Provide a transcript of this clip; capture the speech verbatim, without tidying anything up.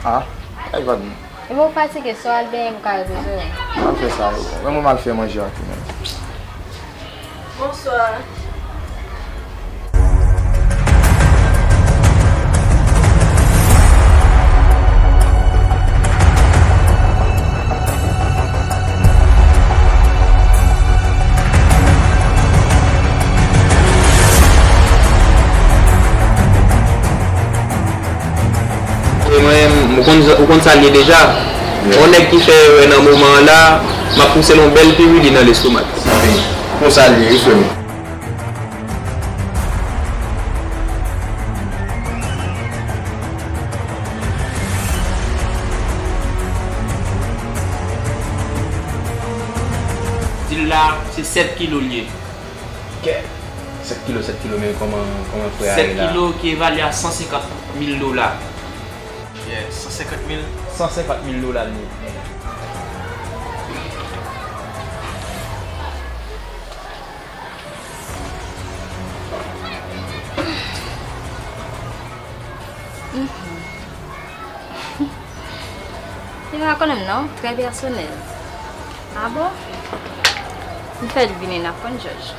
Ah, ay pa di. Epi w fatige, sou al benyen pou ka repoze w. M ap fè sa, yo. Mwen, mwen m al fè manje a tou, menm. Bonswa. E mwen, ou konn, ou konn sa l ye deja. Yeah. Yon nèg ki fè erè nan moman an la, m ap pouse l yon bèl pirili nan lestomak. Konsa l ye, wi, frè m. Dil la, se sèt kilo l ye. Kè. Sèt kilo, sèt kilo, men kòman, kòman frè a ye la? Sèt kilo ki evalye a san senkant mil dola. Yeah, san senkant mil. San senkant mil dola l ye. Mhm. Li pa konnen m non, trè pèsonèl. Ah bon? M fè l vini, n ap konn jòj.